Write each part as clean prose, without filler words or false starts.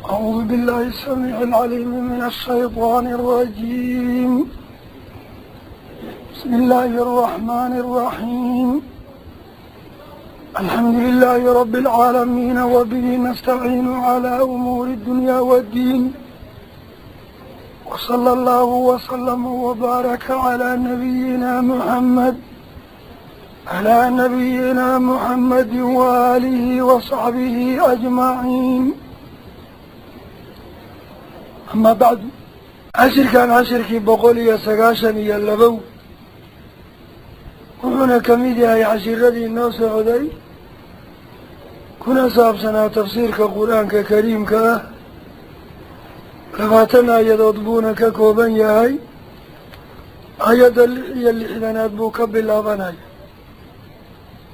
أعوذ بالله السميع العليم من الشيطان الرجيم. بسم الله الرحمن الرحيم. الحمد لله رب العالمين، وبه نستعين على أمور الدنيا والدين، وصلى الله وسلم وبارك على نبينا محمد وآله وصحبه أجمعين. أما بعد، cashirkan cashirkii 192, wuxuuna ka mid yahay cashiradii noo socday kuna saabsanaa tafsiirka Qur-aanka Kariimka ah. 20 aayadood buuna ka kooban yahay. Aayadda 66aad buu ka bilaabanaya,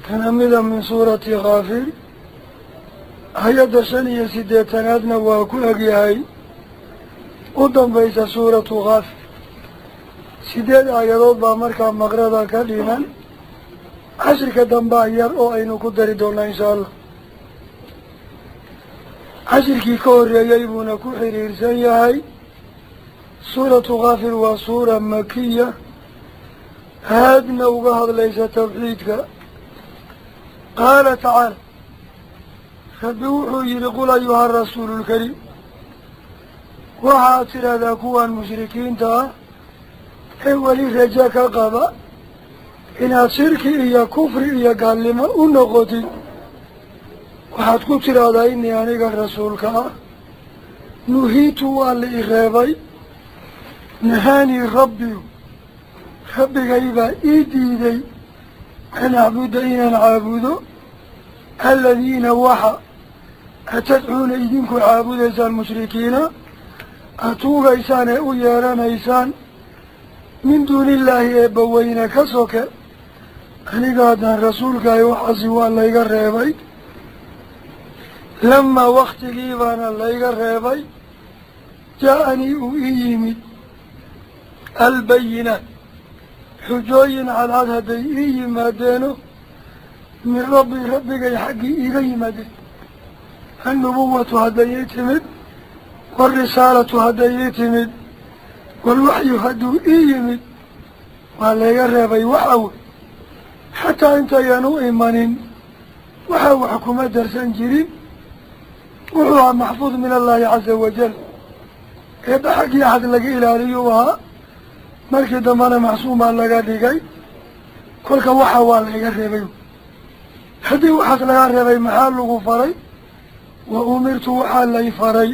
kana mida min suurati Kaafir. Aayadda 85aadna waa ku egyahay, u dambaysa suuratu Kaafir. 8 aayadood baa markaa maqrada ka dhiman. Cashirka dambaa yar oo aynu ku dari doonaa, insha Allah. Cashirkii ka horreeyey buuna ku xiriirsan yahay. Suuratu Kaafir waa suura makiya, aadna uga hadlaysa tawxiidka. Qaala tacaala, Rabbi wuxuu yihi: قل أيها الرسول الكريم, waxaad tidhaahdaa kuwan mushrikiinta ah ee weli rajo ka qaba inaad shirki iyo kufri iyo gaalnimo u noqotid, waxaad ku tidhaahdaa: إني aniga rasuulka ah نهيت, waa la i reebay. نهاني ربي, rabbigay baa ii diiday, أن أعبد, inaan caabudo, الذين, waxa, تدعون, idinku caabudaysaan, mushrikiina, atuugaysaan ee u yeeranaysaan, من دون الله, Eebbaweyne ka soke. Aniga haddaan rasuulkahay, waxaasi waa layga reebay. لما, waktigii baana layga reebay, جاءني, uu ii yimid, البينات, xujooyin cadcad hadday ii yimaadeeno, من ربي, rabbigay xaggii iiga yimaadeen. النبوة hadday ii timid, والرسالة hadday ii timid, والوحي hadduu ii yimid, waa layga reebay. Waxa wey, xataa intayan u imanin waxaa wax kuma darsan jirin. Wuxuu ahaa محفوظ من الله عز وجل, Eebba xaggii axad laga ilaaliyuu ahaa. Markii dambena macsuum baa laga dhigay. Kolka waxa waa layga reebay. Haddii waxaas lagaa reebay, maxaa lagu faray? وأمرت, waxaa lay faray,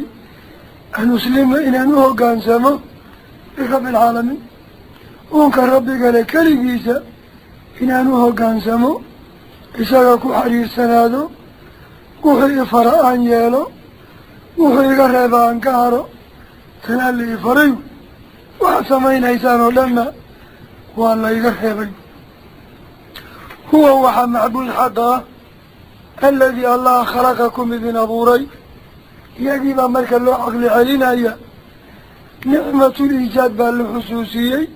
أن أسلم, inaan u hoggaansamo, لرب العالمين, uunka rabbigale keligiisa inaan u hoggaansamo, isaga ku xariirsanaado, wuxuu i fara aan yeelo, wuxuu iga reeba aan ka haro. Tanaa la i faray. Waxaad samaynaysaan oo dhanna waa layga reebay. هو, waxaa macbuud xaqa ah, الذي, Allah, خلقكم, idin abuuray. Iyagii baa marka loo caqli celinaya, نعمة الإيجاد baa la xusuusiyey.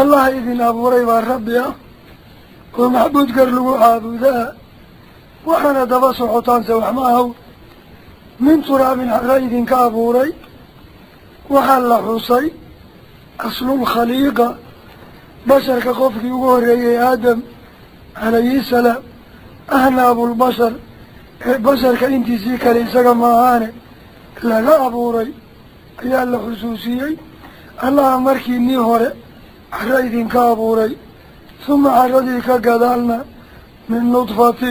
Allah idin abuuray baa rabbi ah oo macbuud gar lagu caabudaa. Waxaana daba socotaanse wax ma ahaw. من تراب, xarra idinka abuuray. Waxaa la xusay أصل الخليقة, basharka qofkii ugu horreeyey, Aadam calayhi salaam, ahna أبو البشر, ee basharka intiisii kale isaga maahaane laga abuuray ayaa la xusuusiyey. Allaha markii nii hore carro idinka abuuray, suma carradii ka gadaalna من نطفة,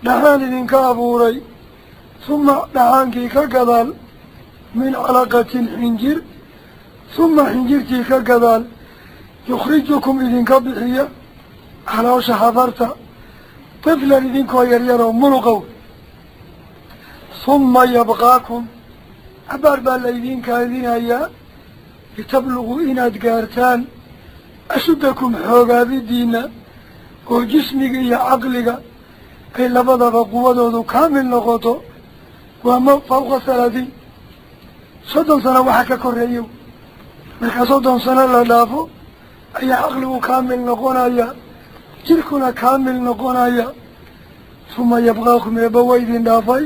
dhaxaan idinka abuuray, suma dhaxaankii ka gadaal من علقة, xinjir, suma xinjirtii ka gadaal يخرجكم, idinka bixiya caloosha habarta, طفلا, idinkoo yaryaroo muluqow. Suma يبقاكم, cabaar baa laydin kaadinayaa, لتبلغوا, inaad gaartaan, أشدكم, xoogaabidiina oo jismiga iyo caqliga ay labadaba quwadoodu kaamil noqoto. Waa ma فوق 30, 30 sano waxa ka koreeyo. Markaa 30 sano la dhaafo ayaa caqligu kaamil noqonaya, jirkuna kaamil noqonaya. Suma يبقاكم, Eebba waa idin dhaafay.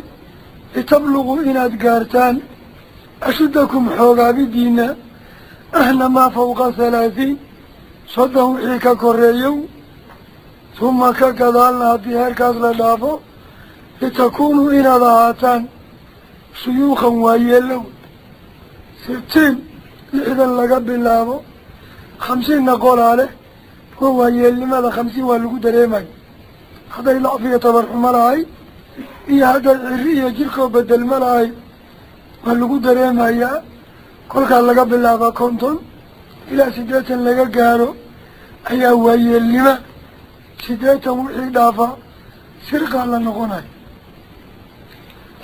Litabluguu inaad gaartaan ashuddakum xoogaabidiina ahna maa fawqa 30 30 wixii ka koreeyow uma ka gadaalna haddii heerkaas la dhaafo litakuunuu inaad ahaataan shuyuukhan waayeelow 60 60 laga bilaabo 50na qolaa leh oo waayeelnimada 50 waa lagu dareemayo hadday lacfiya tabarxumo lahay iyo hadday ciri iyo jirkoo bedelma lahay waa lagu dareemayaa kolkaa laga bilaaba 50 ilaa 80 laga gaaro ayaa waayeelnima 80 wixii dhaafa sirqaa la noqonayo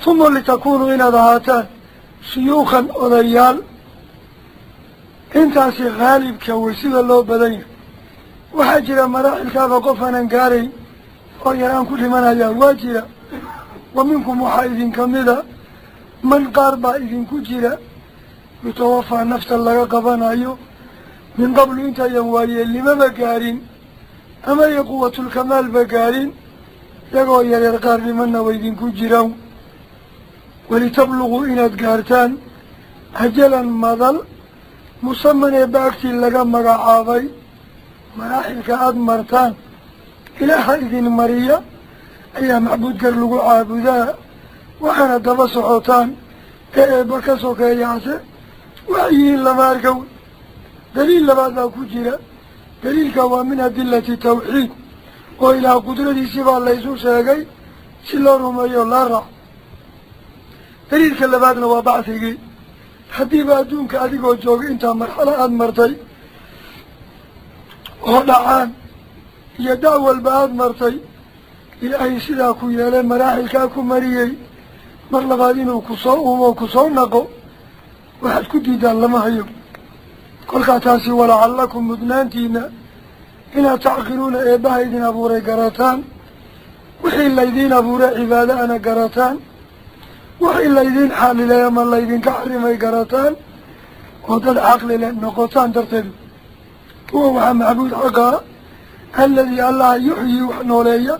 uma litakuunuu inaad ahaataan shuyuukhan odayaal intaasi haalibka wey sida loo badan yahay waxaa jira maraaxilkaaba qof aanan gaarayn oo yaraan ku dhimanayaa waa jira wa minkum waxaa idinka mida man qaar baa idinku jira yutawafaa nafta laga qabanayo min qablu intayan waayeelnimaba gaarin ama iyo quwatulkamaalba gaarin iyagoo yaryar qaar dhimanna way idinku jiraan walitabluguu inaad gaartaan ajalan madal musaman ee baagtii laga magacaabay maraaxilka aada martaan ilaaha idin mariya ayaa macbuud gar lagu caabudaa waxaana daba socotaan ee eebba ka sokeeyaase waxyihiin lama arka wey daliil labaad baa ku jira daliilka waa min adilati tawxiid oo ilaah qudradiisii baa laysu sheegay si loo rumeeyo laa raac daliilka labaadna waa bacthigii haddiiba adduunka adigoo jooga intaa marxalo aada martay oo dhacaan iyo da' walba aada martay ilaahay sidaa ku yeelay maraaxilkaa ku mariyey mar labaad inuu kusoo uumo kusoo naqo waxaad ku diidaan lama hayo kolkaa taasi walacallakum mudnaantiina inaad tacqiluuna eebbaha idin abuuray garataan wixii laydiin abuuray cibaado ana garataan wixii laydiin xaalilay ama laydinka xarimay garataan oo dad caqli leh noqotaan darteed huwa waxaa macbuud xaqaa aladii allaha yuxyii wax nooleeya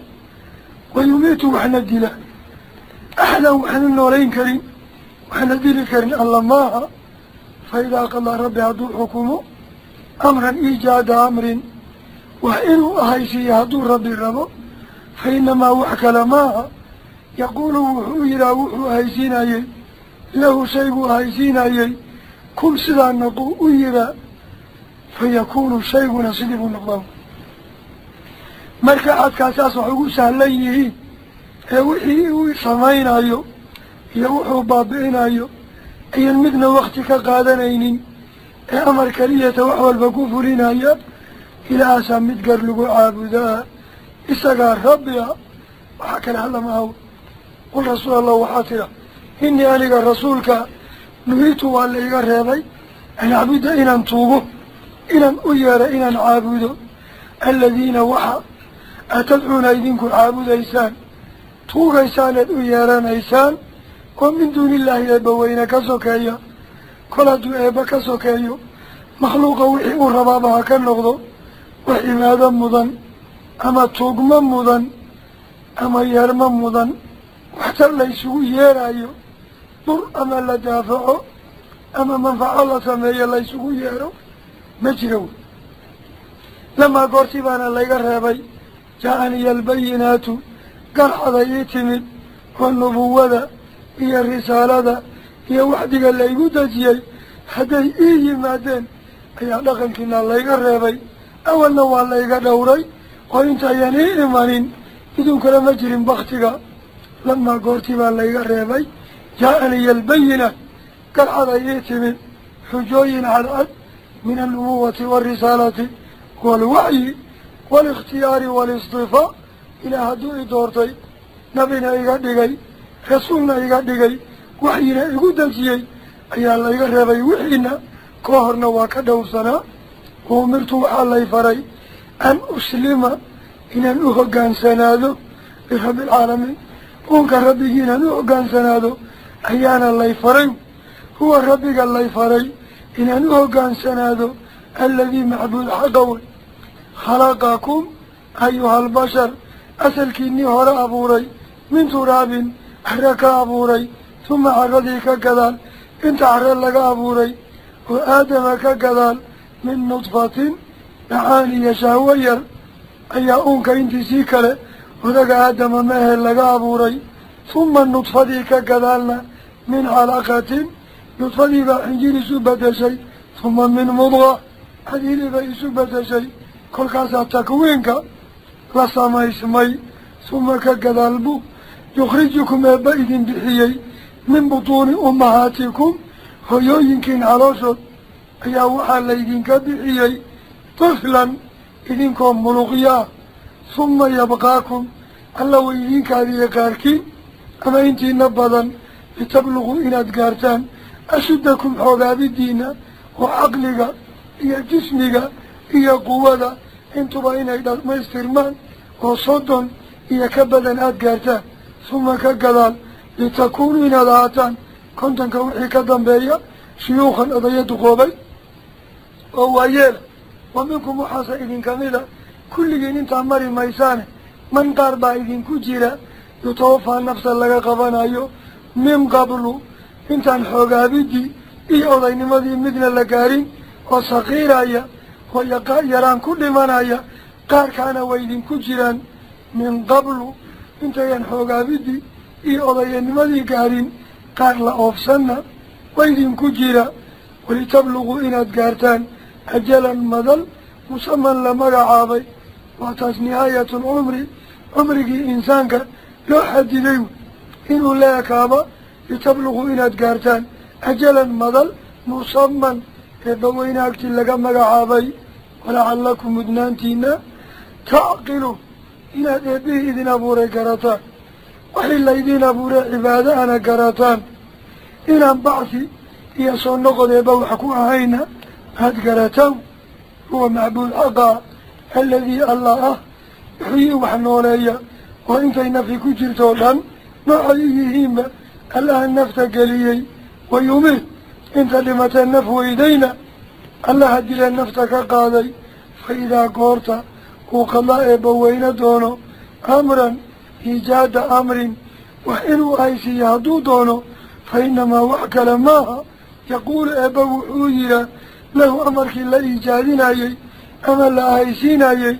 wa yumiitu waxna dila axdan waxna noolayn karin waxna dili karin alla maaha fa idaa qadaa rabbi hadduu xukumo amran iijaada amrin wax inuu ahaysiiyo hadduu rabbi rabo fa inamaa wax kale maaha yaquulu wuxuu yihaa wuxuu ahaysiinayey lahu shayguu ahaysiinayey kun sidaa naquu u yihaa fa yakuunu shayguna sidii buu noqdaa marka cadkaasaas wax ugu sahlan yihiin ee wixii uu samaynayo iyo wuxuu baabi'inayo ayan midna wakti ka qaadanaynin ee amar keliyata wax walba ku fulinaya ilaahasaa mid gar lagu caabudaa isagaa rabbi a waxaa kale hadlama haw qul rasuul allah waxaa tira innii aniga rasuulka nuhiitu waa la iga reebay an acbuda inaan tuugo inaan u yeero inaan caabudo aladiina waxa atadcuuna idinku caabudaysaan tuugaysaan eed u yeeranaysaan oo min duunillaahi eebba weyne ka sokeeya kol hadduu eebba ka sokeeyo makhluuqa wixii uu rabaaba ha ka noqdo wax cibaado mudan ama tuugmo mudan ama yeermo mudan waxtar la isugu yeerayo dur ama la daafaco ama manfaco la sameeyo la isugu yeero ma jira wey lamaa goortii baana layga reebay jaa-aniya albayinaatu garxada ii timid oo nubuwada iyo risaalada iyo waxdiga laygu dejiyey hadday ii yimaadeen ayaa dhaqankiina layga reebay awalna waa layga dhowray oo intaayaan ii imanin idinkula ma jirin baktiga lamaa goortii baa layga reebay jaa-aniya albayinaat garxada ii timid xujooyin cadcad min alnubuwati waarisaalati waalwaxyi waalikhtiyaari waalistifaa ilaah hadduu i doortay nabina iga dhigay rasuulna iga dhigay waxyina igu dejiyey ayaa layga reebay wixiina koo horna waa ka dhowrsanaa wa umirtu waxaa lay faray an uslima inaan u hoggaansanaado lirabbi alcaalamiin uunka rabbigii inaan u hoggaansanaado ayaana lay faray huwa rabbiga lay faray inaan u hoggaansanaado aladii macbuud xaqa wey khalaqakum ayuha albashar asalkiinii hore abuuray min turaabin hare ka abuuray Uma carradii ka gadaal inta carre laga abuuray oo aadama ka gadaal min nudfatin dhacaan iyo shahwo yar ayaa uunka intiisii kale odaga aadama mehe laga abuuray. Uma nudfadii ka gadaalna min calaqatin nudfadii baa xinjir isu bedeshay. Uma min mudqa xadiili bay isu bedeshay. Kolkaasaa takwiinka la samaysmay. Uma ka gadaal buu yukhrijukum eebba idin bixiyey min butuuni ummahaatikum hoyooyinkiin calooshood ayaa waxaa laydinka bixiyey tiflan idinkoo muluqyaa. Uma yabqaakum alla way idinkaadiyo qaarkiin ama intiina badan litabluguu inaad gaartaan ashuddakum xoogaabidiina oo caqliga iyo jismiga iyo quwada intuba inay dhammaystirmaan oo 30 iyo ka badan aada gaartaan. Uma ka gadaal litakuunuu inaad ahaataan 50ka wixii ka dambeeya shuyuukhan odaya duqoobay oo waayeela. Wa minkum waxaase idinkamida kulligiin intaa mari maysaane man qaar baa idinku jira yutawafaa nafsa laga qabanayo min qablu intaan xoogaabidii iyo odaynimadii midna la gaarin oo saqiiraya oo yaraan ku dhimanaya. Qaarkaana way idinku jiraan min qablu intayan xoogaabidii iyo odayanimadii gaarin qaar la oofsanna way idinku jira. Walitabluguu inaad gaartaan ajalan madal musaman la magacaabay. Waa taas nihaayatulcumri cumrigii insaanka loo xadiday inuu la ekaaba. Litabluguu inaad gaartaan ajalan madal musaman eebbaweyne agtii laga magacaabay. Walacalakum mudnaantiina tacqiluun inaad eebbihii idin abuuray garataan, wixii laydin abuuray cibaado ana garataan, inaan bacsi iyo soo noqod eebba wax ku ahayna aad garataan. Huwa macbuud xaqaa aladii allah ah yuxyii wax nooleeya oo intay nafi ku jirtoo dhan noocay u yihiinba allaha nafta geliyey. Wa yumiit inta dhimatee naf weydayna allaha dilee nafta ka qaaday. Fa idaa goorta uu qadaa eebba weyne doono amran iijaada amrin wax inuu haysiiyo hadduu doono fa inamaa wax kale maaha yaquulu eebba wuxuu yihaa lahu amarkii la iijaadinayey ama la ahaysiinayey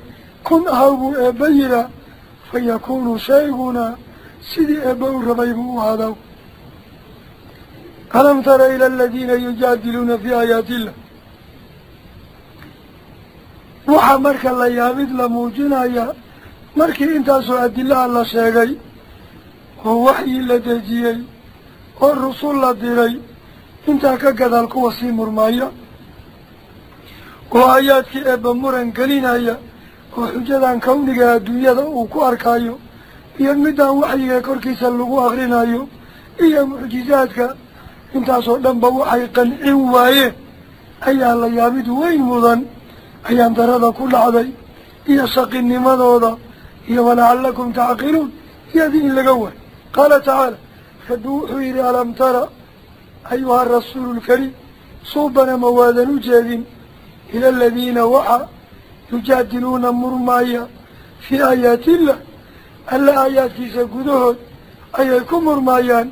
kun ahaw buu eebba yihaa. Fa yakuunu shayguna sidii eebba u rabay buu u hadaw. Alam tara ila aladiina yujaadiluuna fii aayaati illah. Waxaa marka la yaabid la muujinayaa markii intaasoo adilaha la sheegay oo waxyi la dejiyey oo rusul la diray intaa ka gadaal kuwa sii murmaaya oo aayaadkii eebba muran gelinaya oo xujadan kawniga adduunyada uu ku arkayo iyo midaan waxyiga korkiisa lagu akrinayo iyo mucjizaadka intaasoo dhanba waxay qancin waayeen ayaa la yaabid weyn mudan ayaan darada ku dhacday iyo shaqinimadooda iyo walacalakum tacqiluun iyadii in laga waayo. Qaala tacaala rabbi wuxuu yidhi alam tara ayuha rasuulu lkariim suubana ma waadan u jeedin ila aladiina waxa yujaadiluuna murmaaya fii aayaati illah alla aayaadkiisa gudahood ayay ku murmaayaan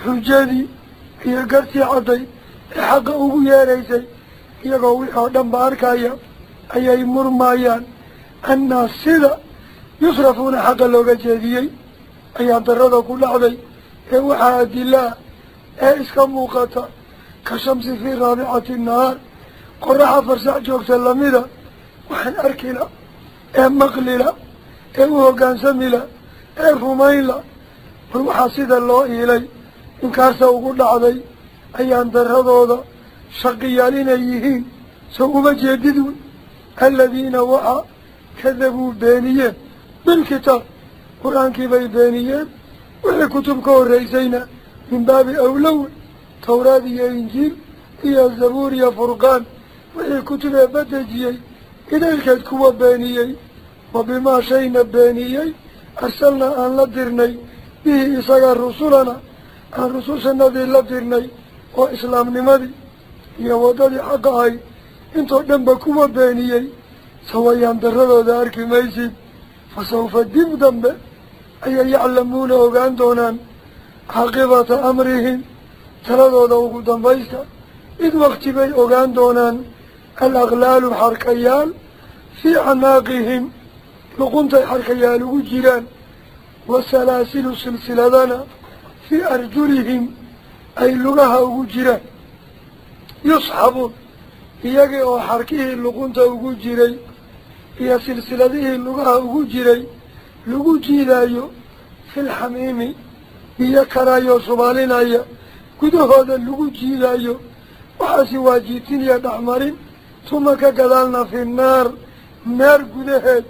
xujadii iyo gartii cadday ee xaqa ugu yeeraysay iyagoo wixii oo dhan ba arkaya ayay murmaayaan. Annaa sida yusrafuuna xaqa looga jeediyey ayaa darada ku dhacday ee waxaa adilaa ee iska muuqata ka shamsi fii raabicati nahaar qoraxa farsax joogta lamida waxaan arkila ee maqlila ee u hogaansamila ee rumaynla. Bal waxaa sida loo iilay inkaarta ugu dhacday ayaan daradooda shaqiyaal inay yihiin soo uma jeedid wey. Aladiina waxa kadabuu beeniyeen bilkitaab qur-aankii bay beeniyeen wixii kutub ka horreysayna min baabi awlowe tawraad iyo injiil iyo zabuur iyo furqaan wixii kutub eebba dejiyey idaylkeed kuwa beeniyey. Wa bimaa shayna beeniyey arsalnaa aan la dirnay bihi isaga rusulana aan rusushanadii la dirnay oo islaamnimadii iyo waddadii xaqa ahayd intoo dhanba kuwa beeniyey. Sawayaan daradooda arki maysid. Fa sawfa dib dambe ayay yaclamuuna ogaan doonaan Caaqibata amrihim, taladooda ugu dambaysta, id waqti bay ogaan doonaan alaqlaalu, xarkayaal, fii acnaaqihim, luquntay xarkayaal ugu jiraan, wasalaasilu, silsiladana, fii arjulihim, ay lugaha ugu jiraan. Yusxabuun, iyagii oo xarkihii luqunta ugu jiray iyo silsiladihii lugaha ugu jiray lagu jiidaayo, filxamiimi, biyo karayoo subaalinaya gudahooda lagu jiidaayo. Waxaasi waa jiitin iyo dhexmarin. Tuma ka gadaalna fi naar, naar gudaheed,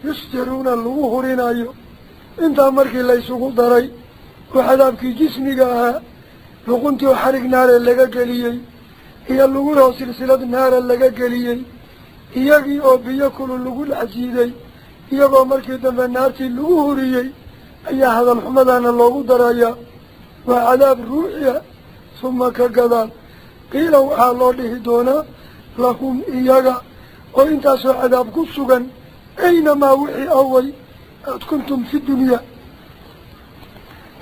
yusjaruuna, lagu hurinayo. Intaa markii la isugu daray oo cadaabkii jismiga ahaa, luquntii oo xarig naare laga geliyey iyo luguroo silsilad naara laga geliyey, iyagii oo biyo kulul lagu dhex jiiday, iyagoo markii dambe naartii lagu huriyey, ayaa hadal xumadana loogu darayaa. Waa cadaab ruuxiya. Suma ka gadaal qiila, waxaa loo dhihi doonaa, lahum, iyaga oo intaasoo cadaab ku sugan: aynamaa, wixii away, aad kuntum fi dunyaa,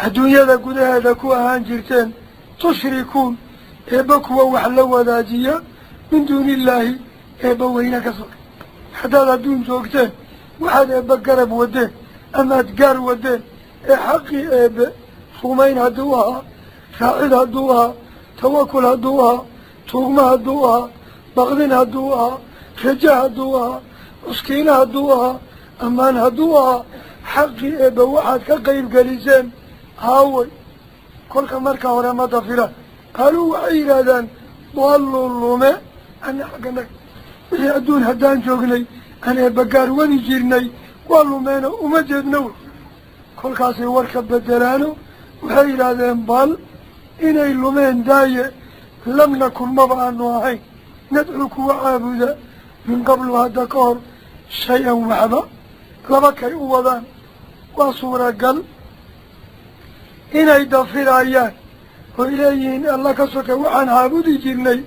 adduunyada gudaheeda ku ahaan jirteen, tushrikuun, eebba kuwa wax la wadaajiya, min duuni illaahi, eebba weyne ka sokay. Haddaad adduun joogteen, waxaad eebba garab wadeen amaad gaar wadeen ee xaqii eebbe rumayn hadduu ahaa, raacid hadduu ahaa, tawakul hadduu ahaa, tuugma hadduu ahaa, baqdin hadduu ahaa, raja hadduu ahaa, cuskiina hadduu ahaa, ammaan hadduu ahaa, xaqii eebbe waxaad ka qayb geliseen haaway? Kolka marka hore ma dafiraan. Qaaluu, waxay yidhaahdaan: dalluu, lume, ana xagga nag wixii adduun haddaan joognay aan eebba gaar wadi jirnay waa lumeeno, uma jeedno wey. Kolkaasay warka bedelaano, waxay yidhaahdeen: bal inay lumeen daaye, lam nakun, maba aanu ahayn, nadcuu, kuwa caabuda, min qablu, hadda ka hor, shay-an, waxba. Laba kay u wadaan waa suuragal: inay dafirayaan oy leeyihiin alla ka soka waxaan caabudi jirnay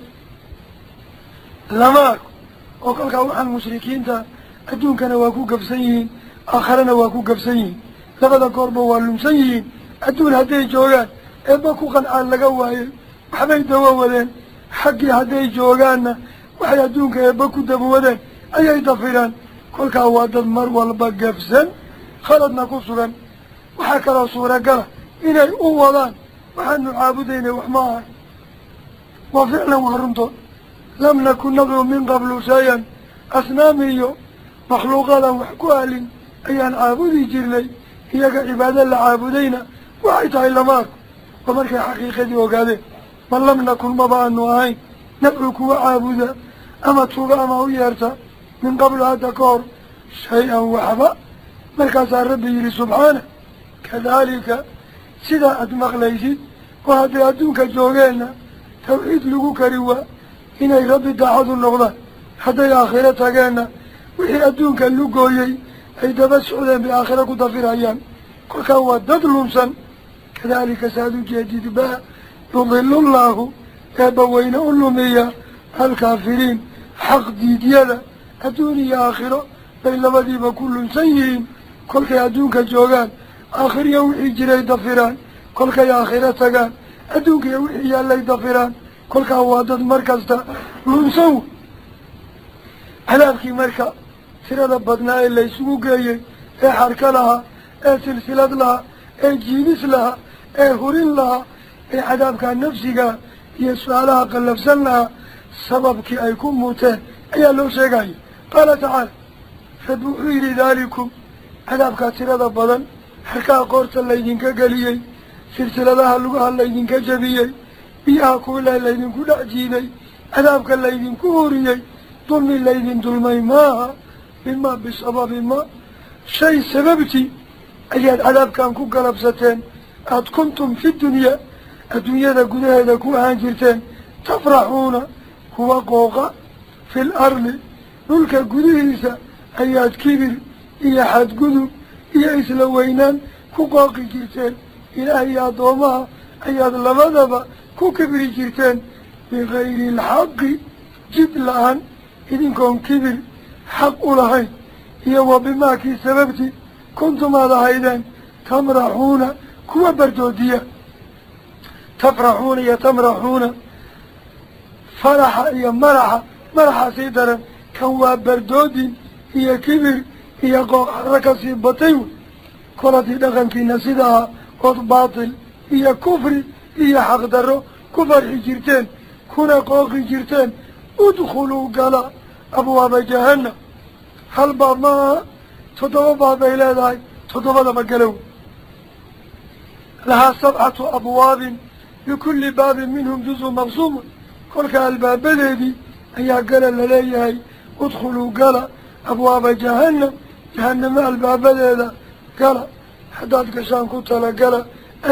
lama arko, oo kolkaa waxaan mushrikiinta adduunkana waa ku gabsan yihiin, aakharana waa ku gabsan yihiin, labada goorba waa lumsan yihiin. Adduun hadday joogaan eebba ku qancaan laga waayey, waxbay dawa wadeen. Xaggii hadday joogaanna waxay adduunka eebba ku dabawadeen ayay dafiraan. Kolkaa waa dad mar walba gabsan, khaladna ku sugan. Waxaa kaloo suuragala inay u wadaan waxaanu caabudaynay wax ma ahay. Waa ficlan, waa runtood. Lam nakun nadcuu min qablu shay-an, asnaam iyo makhluuqadan wax ku ahlin ayaan caabudi jirnay, iyaga cibaado la caabudayna waxay tahay lama arko. Waa markay xaqiiqadii ogaadeen. Bal lam nakun, maba aanu ahayn, nadcuu, kuwa caabuda ama tuuga ama u yeerta, min qablu, hadda ka hor, shay-an, waxba. Markaasaa rabbi yidhi subxaana: kadaalika, sidaa aad maqlaysid oo hadday adduunka joogeenna tawxiid lagu kari waa inay rabbi daacad u noqdaan, hadday aakhiro tageenna wixii adduunka lugooyey ay daba socdeen bay aakhiro ku dafirayaan. Kolkaa waa dad lunsan. Kadaalika, saad u jeedidba, yudilullaahu, eebba weyne u lumiya, alkaafiriin, xaq diidyada. Adduun iyo aakhiro bay labadiiba ku lunsan yihiin. Kolkay adduunka joogaan aakhiriyo wixii jiray dafiraan, kolkay aakhiro tagaan adduunkiiyo wixii yaallay dafiraan. Kolkaa waa dad mar kasta lunsan wey. Cadaabkii marka tirada badnaa ee laysugu geeyey, ee xarka lahaa, ee silsilad lahaa, ee jiidis lahaa, ee hurin lahaa, ee cadaabkaa nafsiga iyo su-aalaha qallafsan lahaa, sababkii ay ku muteen ayaa loo sheegaya. Qaala tacaala, rabbi wuxuu yidhi: daalikum, cadaabkaa tirada badan, xarkaha qoorta laydinka geliyey, silsiladaha lugaha laydinka jebiyey, biyaha kuulaa laydinku dhex jiiday, cadaabka laydinku huriyey, dulmi laydin dulmay maaha. Bimaa, bisababi ma, shay sababtii ayaad cadaabkan ku galabsateen, aada kuntum fi dunyaa, adduunyada gudaheeda ku ahaan jirteen, tafraxuuna, kuwa qooqa, fil ardi, dhulka gudihiisa ayaad kibir iyo xadgudub iyo isla weynaan ku qooqi jirteen. Ilaah iyo addoomaha ayaad labadaba ku kibri jirteen, bigayri alxaqi, jid la-aan, idinkoon kibir xaq u lahayn, iyo wa bimaakii sababtii kuntum aad ahaydeen tamraxuuna, kuwa bardoodiya. Tafraxuuna iyo tamraxuuna, faraxa iyo maraxa, maraxa sii daran. Kan waa bardoodin iyo kibir iyo qooqxaro kasii batay wey. Kol haddii dhaqankiina sida ahaa ood baatil iyo kufri iyo xaqdarro ku farxi jirteen kuna qooqi jirteen, udkhuluu gala abwaaba jahannam. Hal baab ma aha, 7 baab bay leedahay, 7daba galow. Lahaa 7 abwaabin likulli baabin minhum juzun maqsuumun. Kolka albaabadeedii ayaa gala laleeyahay. Udkhuluu gala abwaaba jahannam, jahannamo albaabadeeda gala. Haddaad gashaan ku talagala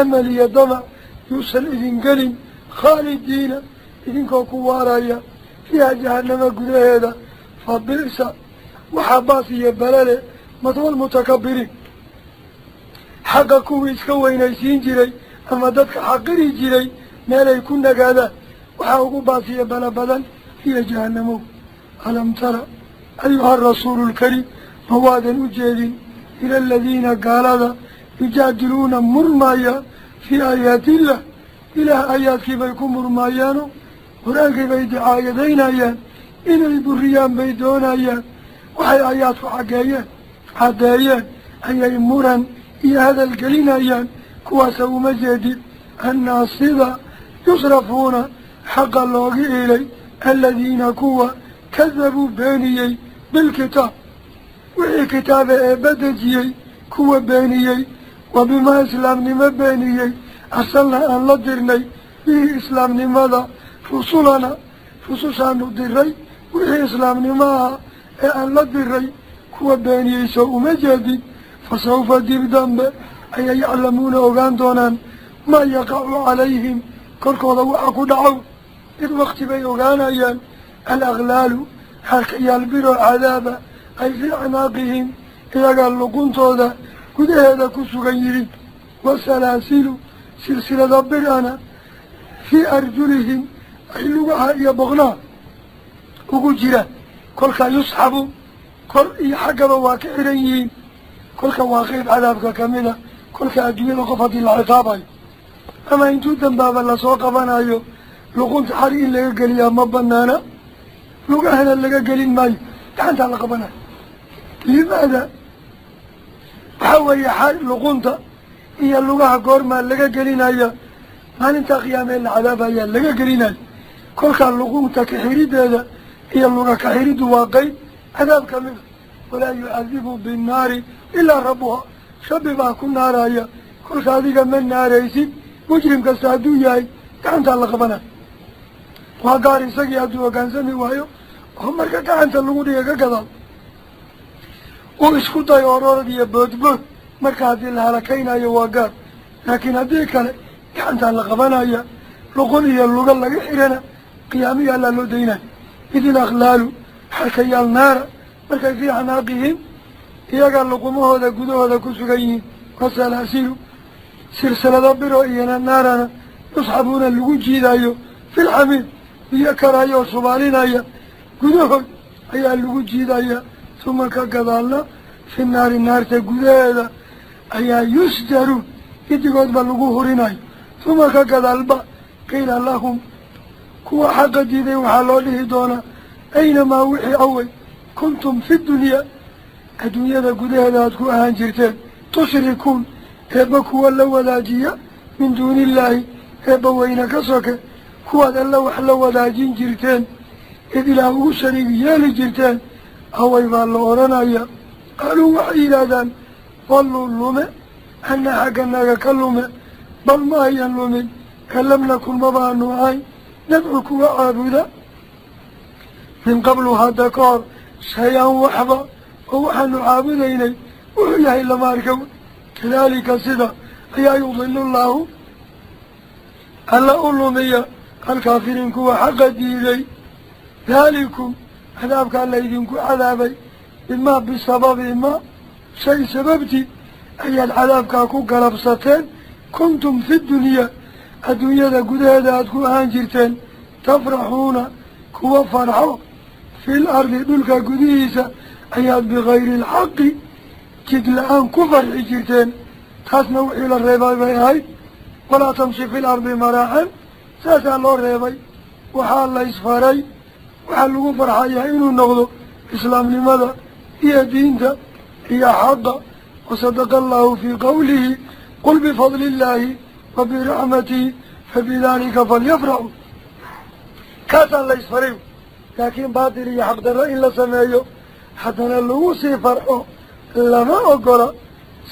amal iyo damac yuusan idin gelin, khaalidiina idinkoo ku waaraya fiiha jahannama gudaheeda. Fa bi'sa, waxaa baas iyo balale mathwa almutakabiriin, xaqa kuwii iska weynaysiin jiray ama dadka xaqiri jiray meelay ku nagaadaan waxaa ugu baasiya bala badan hiya jahannamow. Alam tara ayuha arasuulu alkariim, ma waadan u jeedin ila aladiina gaalada yujaadiluuna murmaya fii aayaatiillah, ilaah aayaadkii bay ku murmaayaano qur-aankii bay dicaayadaynayaan, inay buriyaan bay doonayaan. Waxay aayaadku xaggeeyeen caddeeyeen ayay muran iyo hadal gelinayaan. Kuwaasa uma jeedid annaa sida yusrafuuna xaqa looga iilay aladiina kuwa kadabuu beeniyey bilkitaab, wixii kitaaba eebba dejiyey kuwa beeniyey, wa bimaa islaamnimo beeniyey arsalna aan la dirnay bihi islaamnimada rusulana, rusushaanu diray wixii islaamnimo aha ee aan la diray kuwa beeniyey soo uma jeedid. Fa sawfa dib dambe ayay yaclamuuna ogaan doonaan maa yaqacu calayhim, korkooda waxa ku dhacow. Id wakti bay ogaanayaan alaqlaalu, xarkayaal biroo cadaaba ay fii acnaaqihim, iyagaa luquntooda gudaheeda ku sugan yihiin, wasalaasilu, silsilada birana fii arjulihim, ay lugaha iyo boqnaha ugu jiraan. Kolkaa yusxabu kor iyo xaggaba waa ka xiran yihiin. Kolka waa qeyb cadaabka kamida. Kolka adduunyada qof haddii la ciqaabayo ama intuu dambaaba lasoo qabanayo, luqunta xari in laga geliyaa ma banaana, lugahana laga gelin maayo, gacantaa la qabanayo. Limaada? Waxaa weeye xari luqunta iyo lugaha goormaa laga gelinaya? Maalintaa qiyaamee la cadaabayaa laga gelinayo. Kolkaa luqunta kaxirideeda iyo luga kaxiriddu waa qeyb cadaab kamida. Walaa yucadibu binnaari ilaa rabbuha, rabbi baa ku naaraya. Kolka adiga ma naaraysid, mujrim kasta hadduu yahay gacantaa la qabanayo. Waa gaar isagii hadduu hoggaansami waayo oo marka gacanta lagu dhiga ka gadaal uu isku dayo ororad iyo boodbood, marka haddii la halakaynayo waa gaar, laakiin haddii kale gacantaa la qabanaya. Luqun iyo luga laga xirana qiyaamihi allaa loo daynayo. Id ilaqlaalu, xarkayaal naara markay fii acnaaqihim, iyagaa luqumahooda gudahooda ku sugan yihiin, wasalaasilu, silsilado biro iyana naarana yusxabuuna lagu jiidayo filxamiid, biyo karaayo oo subaalinaya gudahood ayaa lagu jiidaya. Uma ka gadaalna fi naari, naarta gudaheeda ayaa yusjaruun, gidigoodba lagu hurinayo. Uma ka gadaalba qiila lahum, kuwa xaqa diiday waxaa loo dhihi doonaa aynamaa wixii awey kuntum fi dunyaa, adduunyada gudaheeda aad ku ahaan jirteen, tushrikuun, eebba kuwa la wadaajiya, min duuni illaahi, eebba weyne ka soke kuwaad alla wax la wadaajin jirteen, id ilaah ugu shariig yeeli jirteen away baa la odhanaya. Qaaluu waxay yidhaahdaan dalluu lume anna, xagganaga ka lume, bal ma ayan lumin, ka lam nakun mabaanu ahayn nadcu kuwa caabuda min qablu hadda ka hor shay-an waxba, oo waxaanu caabudaynay wuxuu yahay lama arka. Kadaalika sida ayaa yudilu llaahu alla u lumiya alkaafiriin, kuwa xaqa diiday. Daalikum, cadaabkaa laydinku cadaabay, bimaa bisababi maa shay sababtii ayaad cadaabkaa ku galabsateen, kuntum fi dunyaa, adduunyada gudaheeda aad ku ahaan jirteen, tafraxuuna kuwa farxo, fil ardi, dhulka gudihiisa ayaad bikayri alxaqi, jid la-aan ku farxi jirteen. Taasna wixii la reebay bay ahayd. Walaa tamshi fi lardi maraaxan, saasaa loo reebay. Waxaa la isfaray, waxaa lagu farxayaa inuu noqdo islaamnimada iyo diinta iyo xaqa. Wasadaqa allahu fii qawlihi qul bifadli illaahi wa biraxmatihi fabidaalika falyafraxuu. Kaasaa la isfaray, laakiin baatil iyo xaqdarro in la sameeyo haddana lagu sii farxo lama ogola.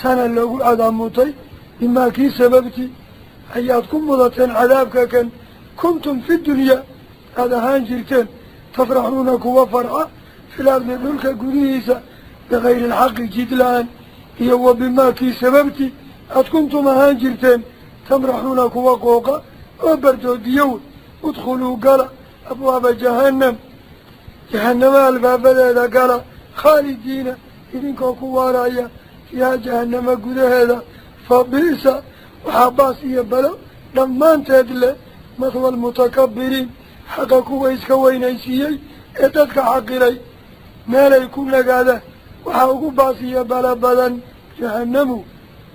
Sana loogu cadaamutay bimaa kii sababtii ayaad ku mudateen cadaabka kan kuntum fi dunyaa aada ahaan jirteen tafraxuuna kuwa farxa fil ardi dhulka gudihiisa bikayri alxaqi jid la-aan, iyo wa bimaa kii sababtii aada kuntum ahaan jirteen tamraxuuna kuwa qooqa oo bardoodiyow. Udkhuluu gala abwaaba jahannam, jahanama albaabadeeda gala, khaalidiina idinkoo ku waaraya fiihaa jahanama gudaheeda. Fa bi'sa, waxaa baas iyo balo dhammaanteed leh mathwa almutakabiriin, xaqa kuwa iska weynaysiiyey ee dadka xaqiray meelay ku nagaadaan waxaa ugu baas iyo balo badan jahanamu.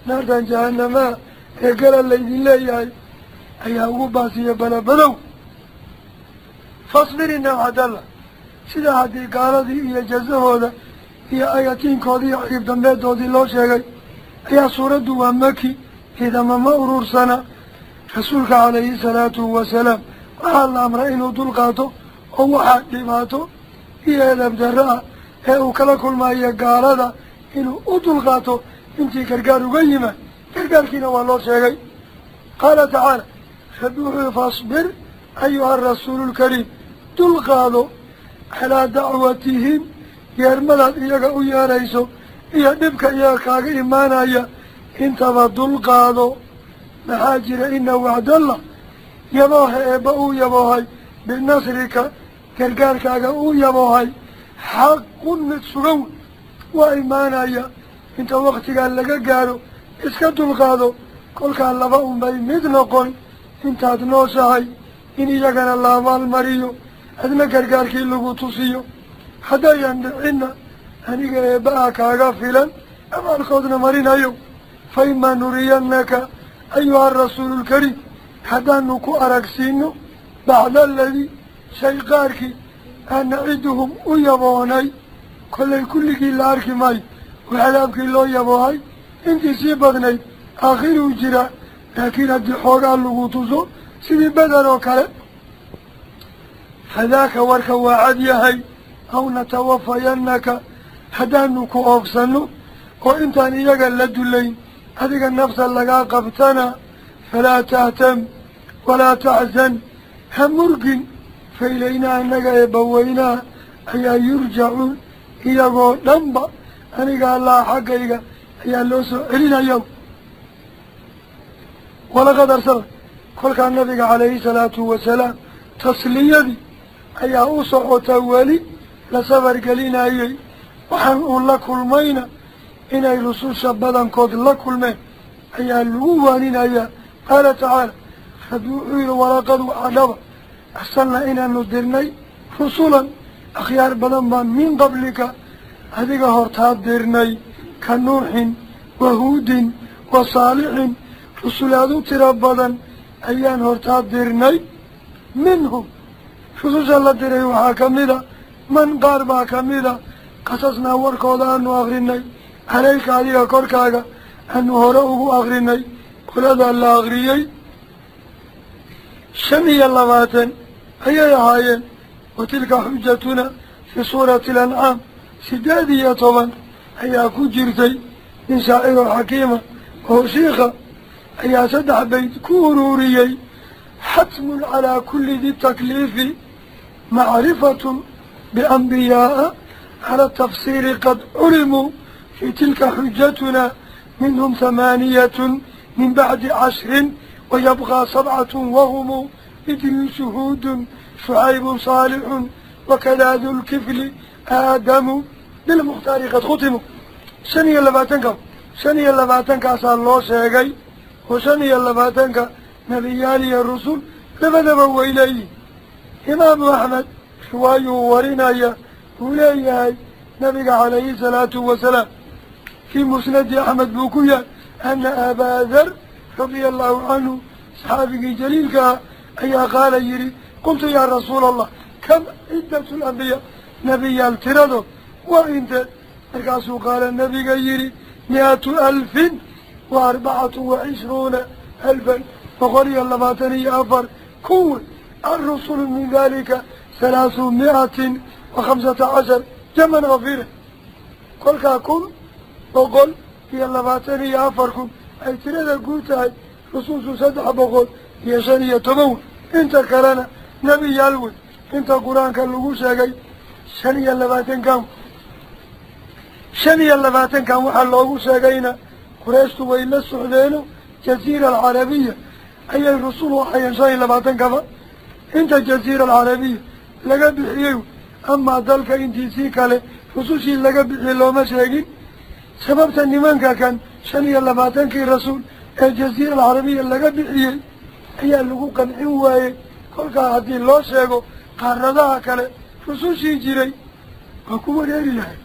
Naartan jahanamaa ee gala laydin leeyahay ayaa ugu baas iyo balo badow. Fasbir ina wacdallah. Sidaa haddii gaaladii iyo jazahooda iyo ayatiinkoodii iyo cirib dambeedoodii loo sheegay, ayaa suuraddu waa maki, ciidama ma urursana. Rasuulka calayhi salaatu wasalaam waxaa la amray inuu dulqaato oo waxaa dhibaato iyo edab darro ah ee uu kala kulmaayo gaalada inuu u dulqaato intii gargaar uga yimaad. Gargaarkiina waa loo sheegay. Qaala tacaala, rabbi wuxuu: fasbir ayuha arasuulu lkariim, dulqaado calaa dacwatihim, yeermadaad iyaga u yeerayso iyo dhibka iyaga kaaga imaanaya intaba dulqaado. Maxaa jira? Ina wacdallah, yabooha eebba uu yaboohay, binasrika gargaarkaaga uu yaboohay, xaqun mid sugan waa imaanaya. Inta waktigaa laga gaaro iska dulqaado. Kolkaa laba unbay mid noqon: intaad nooshahay in iyagana la abaalmariyo, adna gargaarkii lagu tusiyo. Haddayan dhicinna, aniga eebba-a kaaga filan abaalkoodna marinayo. Fa imaa nuriyannaka ayuha arasuulu lkariim, haddaanu ku aragsiino bacda aladii shay qaarkii aan naciduhum u yaboonay, kollay kulligii la arki maayo oo cadaabkii loo yaboohay intii sii badnayd aakhiruu jiraa, laakiin haddii xoogaa lagu tuso sidii Beder oo kale, fadaaka warka waa cad yahay. Aw natawafayannaka, haddaanu ku oofsano oo intaan iyaga la dulayn adiga nafta lagaa qabtana, falaa tahtam walaa taxzan, ha murgin, fa ilaynaa annaga eebbaweynaa ayaa yurjacuun, iyagoo dhanba aniga allaha xaggayga ayaa loo soo celinaya. Walaqad arsala, kolkaa nabiga calayhi salaatu wasalaam tasliyadii ayaa u socota, weli la safargelinayey. Waxaan uun la kulmayna inay rususha badankood la kulmeen ayaa lagu waaninayaa. Qaala tacaala, rabbi wuxuu yihi: walaqad, waxaa dhaba, arsalnaa inaanu dirnay rusulan akhyaar badan baan min qablika adiga hortaa dirnay, ka Nuuxin wa Huudin wa Saalixin, rusulaad u tiro badan ayaan hortaa dirnay. Minhum, rususha la diray waxaa kamida man qaar baa kamida qasasnaa warkooda aanu akrinay calayka adiga korkaaga aanu hore ugu akrinay. Qoladaa la akriyey 25 ayay ahaayeen. Wa tilka xujatuna fii suurati alancaam 18 ayaa ku jirtay. Nin shaaciroo xakiima oo shiikha ayaa saddex bayd ku ururiyey: xatmun calaa kulli di takliifi macrifatun biambiyaaa cala tafsiiri qad culimuu fii tilka xujatuna minhum 8 min bacdi 10 wayabqaa 7 wahumu Idriisu, Huudun, Shucaybun, Saalixun, wakadaa Dulkifli, Aadamu bilmukhtaari qad khutimu. 25-ka, 25-kaasaa loo sheegay oo 25-ka nebiyaal iyo rusul labadaba way leeyihin. Imaamu Axmed riwaayuu warinaya uu leeyahay nabiga calayhi salaatu wasalaam, fii musnadi Axmed buu ku yahay, ana Abaa Dar radia allahu canhu. Saxaabigii jaliilka ah ayaa qaala yidhi: qultu yaa rasuula Allah, kam ciddatu alambiyaa? Nebiyaal tiradood waa inteed? Markaasuu qaala nabiga yidhi: 100,024,000, 124,000 wey. Alrusulu min dalika 315 jaman kafiira. Kolkaa 124,000 ay tirada guud tahay, rusushu 315 wey, inta kalena nebiyaal wey. Inta qur-aanka lagu sheegay 25-kan, 25-kan waxaa loogu sheegayna Qurayshtu way la socdeeno Jaziira Alcarabiya ayay rusul u ahayeen 25-kaba. Inta Jaziira Alcarabiya laga bixiyey, amaa dalka intiisii kale rusushii laga bixiyey looma sheegin. Sababta nimanka kan 25-kii rasuul ee Jaziira Alcarabiya laga bixiyey ayaa lagu qancin waayey. Kolkaa haddii loo sheego qaaradaha kale rusushii jiray, waa ku wareeri lahay.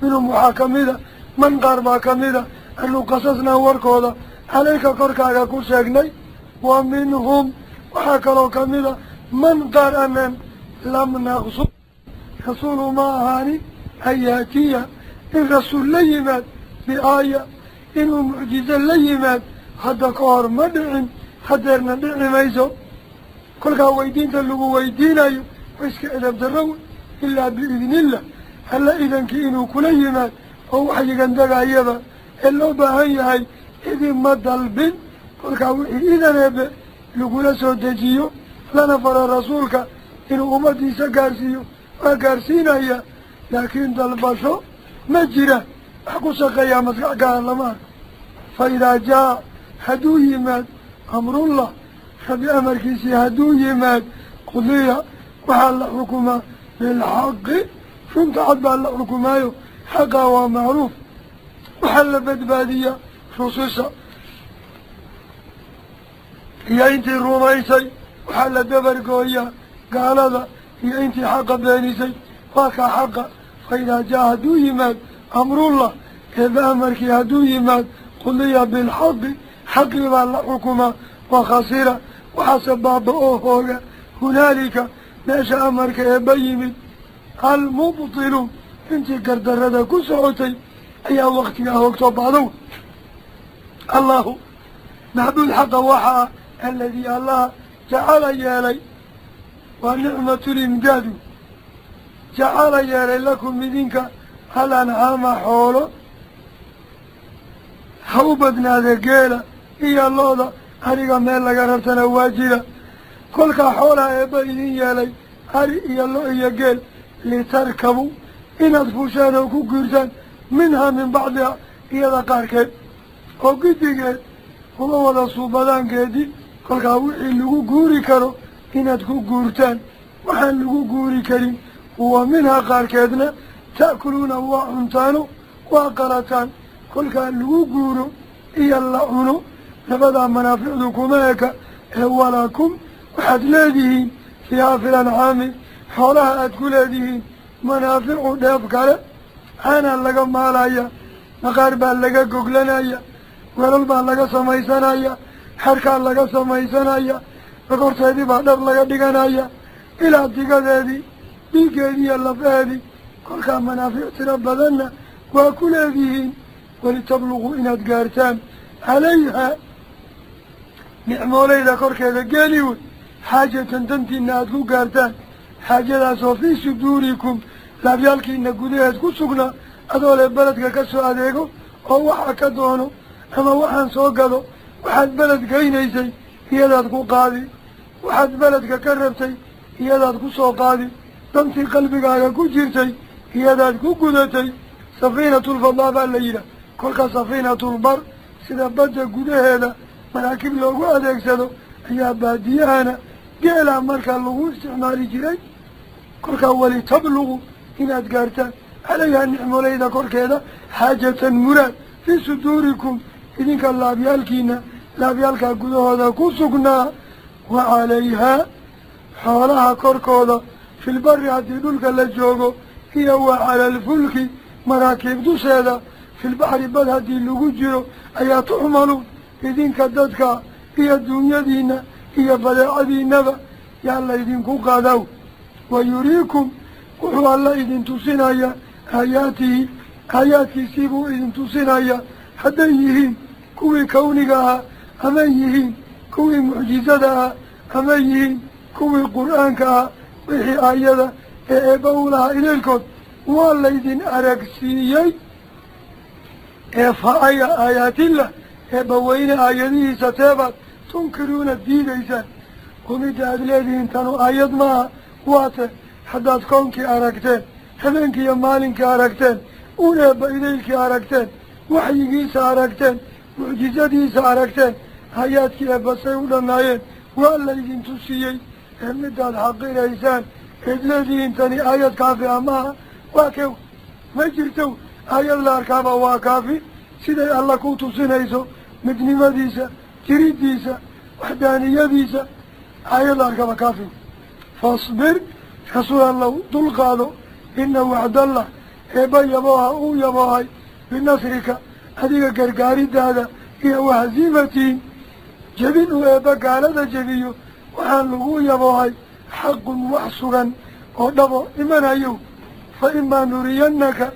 Minhum waxaa kamida man qaar baa kamida anu qasasnaa warkooda calayka korkaaga ku sheegnay. Wa minhum waxaa kaloo kamida man qaar anan lam naqsu. Rasuulu ma ahaanin an yaatiya in rasuul la yimaad biaaya, inuu mucjizo la yimaad. Hadda ka hor ma dhicin, hadeerna dhici mayso. Kolkaa weydiinta lagu weydiinayo wa iska edab darro wey. Ilaa biidnillah, alla idankii inuu kula yimaad oo waxyigan degayaba ee loo baahan yahay idinma dalbin. Kolkaa wixii idan eebe lagula soo dejiyo lana faro rasuulka inuu ummadiisa gaarsiiyo, waa gaarsiinaya, laakiin dalbasho ma jira. Wax ku shaqeeyaa maskax gaara lama arko. Fa idaa jaa hadduu yimaad amrullah, rabbi amarkiisii hadduu yimaad, qudiya waxaa la xukumaa bilxaqi, runta cad baa la xukumaayo. Xaqaa waa macruuf. Waxaa la badbaadiyaa rususha iyo intii rumaysay, waxaa la dabargooyaa gaalada iyo intii xaqa beenisay. Waa kaa xaqa. Fa idaa jaa hadduu yimaad amrullah, eeba amarkii hadduu yimaad, qudiya bilxaqi, xaqii baa la xukumaa. Wa khasira waxaase baaba oo hooga hunaalika meesha amarka eeba yimid almubtiluun, intii gardarada ku socotay ayaa waktigaa hoogtoo bacdow. Allahu macbuud xaqa waxaa aladii allaha jacala yeelay, waa nicmatulimdaadu, jacala yeelay lakum idinka al ancaama xoolo, ha u badnaade geela iyo lo-da, ariga meel laga rartana waa jira. Kolkaa xoolaha eebba idin yeelay ari iyo lo iyo geel, litarkabuu inaad fuushaan oo ku guurtaan, minhaa min bacdiha iyada qaarkeed, oo giddigeed uma wada suubadaankeedii. Kolkaa wixii lagu guuri karo inaad ku guurtaan, waxaan lagu guuri karin wa minhaa qaarkeedna ta'kuluuna waa cuntaano, waa qalataan. Kolkaa lagu guuro iyo la cuno labadaa manaaficdu kuma eka ee walakum waxaad leedihiin fiihaa fil ancaami, xoolaha aad ku leedihiin manaaficu dheef kale. Caanaa laga maalaya, maqaar baa laga goglanaya, welal baa laga samaysanaya, xarkaa laga samaysanaya, dhogorteedii baa dhar laga dhiganaya, ilaa digadeedii, dhiiggeedii iyo lafaheedii. Kolkaa manaafic tiro badanna waa ku leedihiin. Walitabluquu inaad gaartaan calayhaa nicmooleyda korkeeda geeli wey, xaajatan dantiina aada ku gaartaan, xaajadaasoo fii suduurikum laabyaalkiina gudaheed ku sugnaa. Adoo le beledka ka soo adeego oo waxa ka doono ama waxaan soo gado, waxaad beled geynaysay iyadaad ku qaadi, waxaad beledka ka rabtay iyadaad ku soo qaadi, dantii qalbigaaga ku jirtay iyadaad ku gudatay. Safiinatulfadaa baa la yidhaah. Kolka safiinatulbar sida badda gudaheeda maraakiib loogu adeegsado ayaa baadiyahana geelaa markaa lagu isticmaali jiray. Kolkaa walitabluquu inaad gaartaan calayhaa nicmooleyda korkeeda xaajatan muraad fii suduurikum idinka laabyaalkiina laabyaalkaa gudahooda ku sugnaa. Wa calayhaa xoolaha korkooda filbari haddii dhulka la joogo, iyo wa cala alfulki maraakiib dusheeda filbaxri bad haddii lagu jiro ayaa tuxmaluun idinka dadka iyo duunyadiina iyo badeecadiinaba yaa laydinku qaadaw. Wa yuriikum wuxuu alla idin tusinayaa aayaatihi, aayaadkiisii buu idin tusinayaa, hadday yihiin kuwii kawniga ahaa, amay yihiin kuwii mucjizada ahaa, amay yihiin kuwii qur-aanka ahaa. Wixii aayada ee eebba u lahaa ileelkood waa laydin aragsiiyey. Ee fa aya aayaatillah, eebba weyne aayadihiisa teebaad tunkiruuna diidaysaan? Oo midda aada leedihiin tanu aayad maaha waate? Haddaad koonkii aragteen, habeenkii iyo maalinkii aragteen, uun eebba idaylkii aragteen, waxyigiisa aragteen, mucjizadiisa aragteen, aayaadkii eebba say u dhannaayeen waa laydin tusiyey, ee midaad xaqiraysaan eed leedihiin tani aayad kaafi ah maaha waa kew? Ma jirto aayad la arkaaba waa kaafi, siday alla ku tusinayso midnimadiisa, jiridiisa, waxdaaniyadiisa. Aayad la arkaaba kaafi. Fasbir, rasuul allow, dulqaado. Ina wacdallah, eebba yabooha uu yaboohay, binasrika, adiga gargaaridaada, iyo wahaziimatihim, jebin uu eebba gaalada jebiyo, waxaan lagu yaboohay xaqun, wax sugan oo dhabo imanayo. Fa imaa nuriyannaka,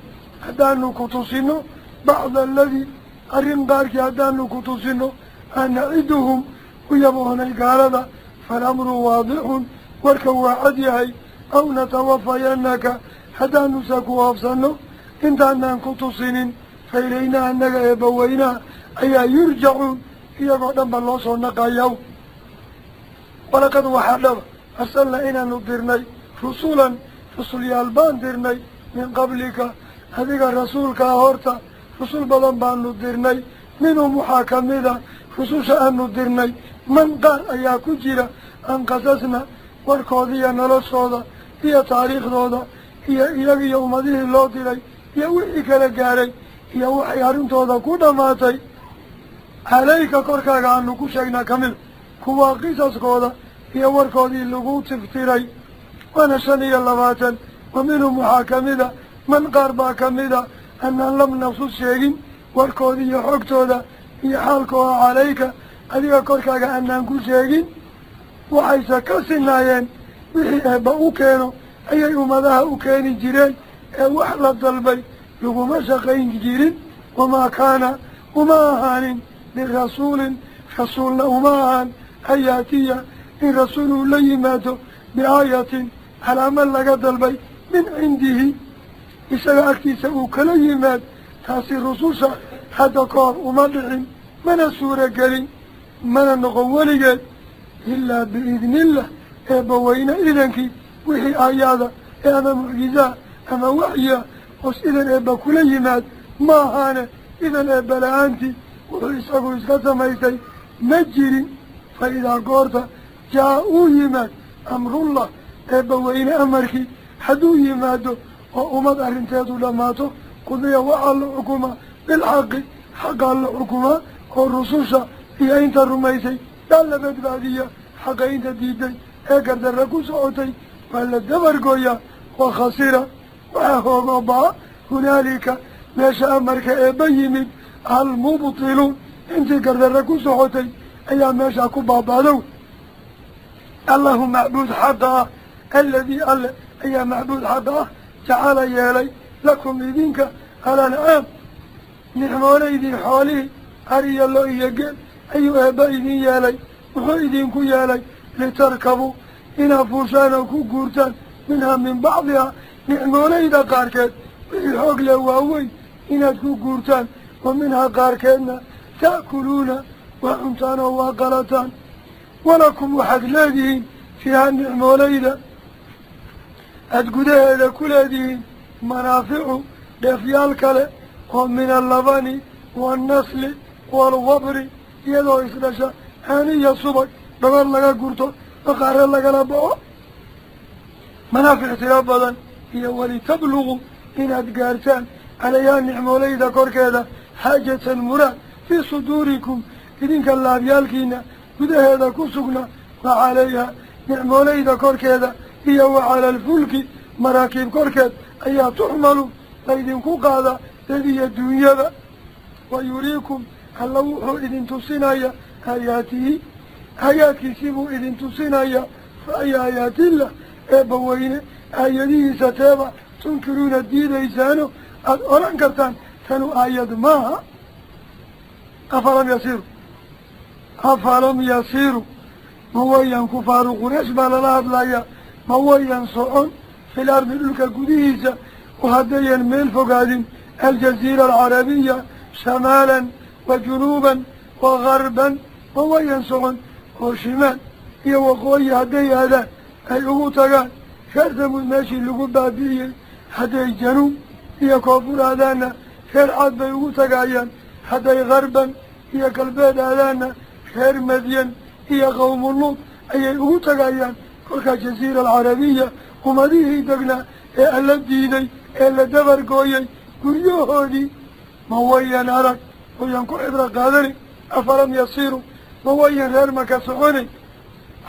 haddaanu ku tusino, bacda aladii, arrin qaarkii haddaanu ku tusino, aan naciduhum u yaboohnay gaalada, falamru waadixun, warka waa cad yahay. Aw natawafayannaka, haddaanuse ku oofsanno intaanaan ku tusinin, fa ilaynaa, annaga eebbaweynaha ayaa, yurjacuun, iyagoo dhan ba loo soo naqayaw. Walaqad, waxaa dhaba, arsalnaa, inaanu dirnay, rusulan, rusulyaal baan dirnay, min qablika, adiga rasuulkaa horta rusul badan baanu dirnay. Minhum, waxaa kamida rususha aanu dirnay, man, qaar ayaa ku jira, an qasasna, warkooda iyo noloshooda iyo taariikhdooda iyo iyaga iyo ummadihii loo diray iyo wixii kala gaaray iyo waxay arrintooda ku dhammaatay, calayka, korkaaga aanu ku sheegnaa kamida kuwaa qisaskooda iyo warkoodii lagu tiftiray, waana 25. Wa minhum, waxaa kamida, man, qaar baa kamida, anaan lam naqsus, sheegin warkooda iyo xogtooda iyo xaalkooda, calayka, adiga korkaaga anaan ku sheegin. Waxayse ka sinaayeen wixii eebba u keeno ayay ummadaha u keeni jireen, ee wax la dalbay laguma shaqayn jirin. Wamaa kaana, uma ahaanin, lirasuulin, rasuulna uma ahaan, an yaatiya, in rasuul uu la yimaado, biaayatin, calaamad laga dalbay, min cindihi, isaga agtiisa uu kala yimaad. Taasi rususha hadda ka hor uma dhicin, mana suuragelin, mana noqon weligeed, ilaa biidniillah, eebbaweyne idankii. Wixii aayaada ee ama mucjizaa ama waxya hoos idan eebba kula yimaad ma ahaane, idan eebba la-aantii wuxuu isagu iska samaystay ma jirin. Fa idaa goorta jaa uu yimaad amrullah, eebba weyne amarkii hadduu yimaado oo ummad arrinteedu dhammaato, qudiya, waxaa la xukumaa, bilxaqi, xaqaa la xukumaa, oo rususha iyo inta rumaysay baa la badbaadiya, xaqa inta diiday ee gardarra ku socotay waa la dabargooyaa. Wa khasira, waxaa hoogoo baa, hunaalika, meesha amarka eebba yimid, almubtiluun, intii gardarra ku socotay ayaa meeshaa ku baaba'dow. Allahu, macbuud xaqa ah, aladii, alle ayaa macbuud xaqa ah, jacala, yeelay, lakum, idinka, alancaam, nicmoolaydin, xoolihii ariyo lo iyo geel ayuu eebba idin yeelay. Wuxuu idinku yeelay litarkabuu, inaad fuushaan oo ku guurtaan, minhaa, min bacdihaa, nicmoolayda qaarkeed, wixii xoog leh waaweyn inaad ku guurtaan. Wa minhaa, qaarkeedna, ta'kuluuna, waa cuntaan oo waa qalataan. Walakum, waxaad leedihiin, fiihaa, nicmoolayda aada gudaheeda ku leedihiin, manaaficu, dheefyaal kale oo min allabani waalnasli waalwabri, iyadoo isdhasha, caaniya subag, dhogor laga gurto, baqaare lagala baxo, manaafic tiro badan. Iyo walitabluguu, inaad gaartaan, calayhaa, nicmoolayda korkeeda, xaajatan, muraad, fii suduurikum, idinka laabyaalkiina gudaheeda ku sugna, wa calayha, nicmoolayda korkeeda, iyo wa cala alfulki, maraakiib korkeed ayaa, tuxmalu, laydinku qaada dad iyo duunyada. Wa yuriikum, alla wuxuu idin tusinaya, aayaatihi aayaadkiisibuu idin tusinaya fa ay aayaatillah eebbaweyne aayadihiisa teeba tunkiruuna diidaysaano aada odhan kartaan tanu aayad maaha. Afalam yasiiru, afalam yasiiru ma wayan kufaaru Quraysh baa lala hadlayaa, ma wayan socon fil ardi dhulka gudihiisa oo haddayan meel fogaadin aljaziira alcarabiya shamaalan wa junuuban wa garban, ma wayan socon oo shimaal iyo waqooyi hadday aadaan ay ugu tagaan reer Thamuud meeshii lagu baabi'iyey, hadday januub iyo koonfur aadaanna reer Cad bay ugu tagaayaan, hadday garban iyo galbeed aadaanna reer Madyan iyo qowmuluud ayay ugu tagayaan. Kolkaa jaziira alcarabiya ummadihii degnaa ee alla diiday ee la dabargooyey guryahoodii ma wayan arag wayan ku cibro qaadanay. Afalam yasiiru ma wayan reer Maka soconay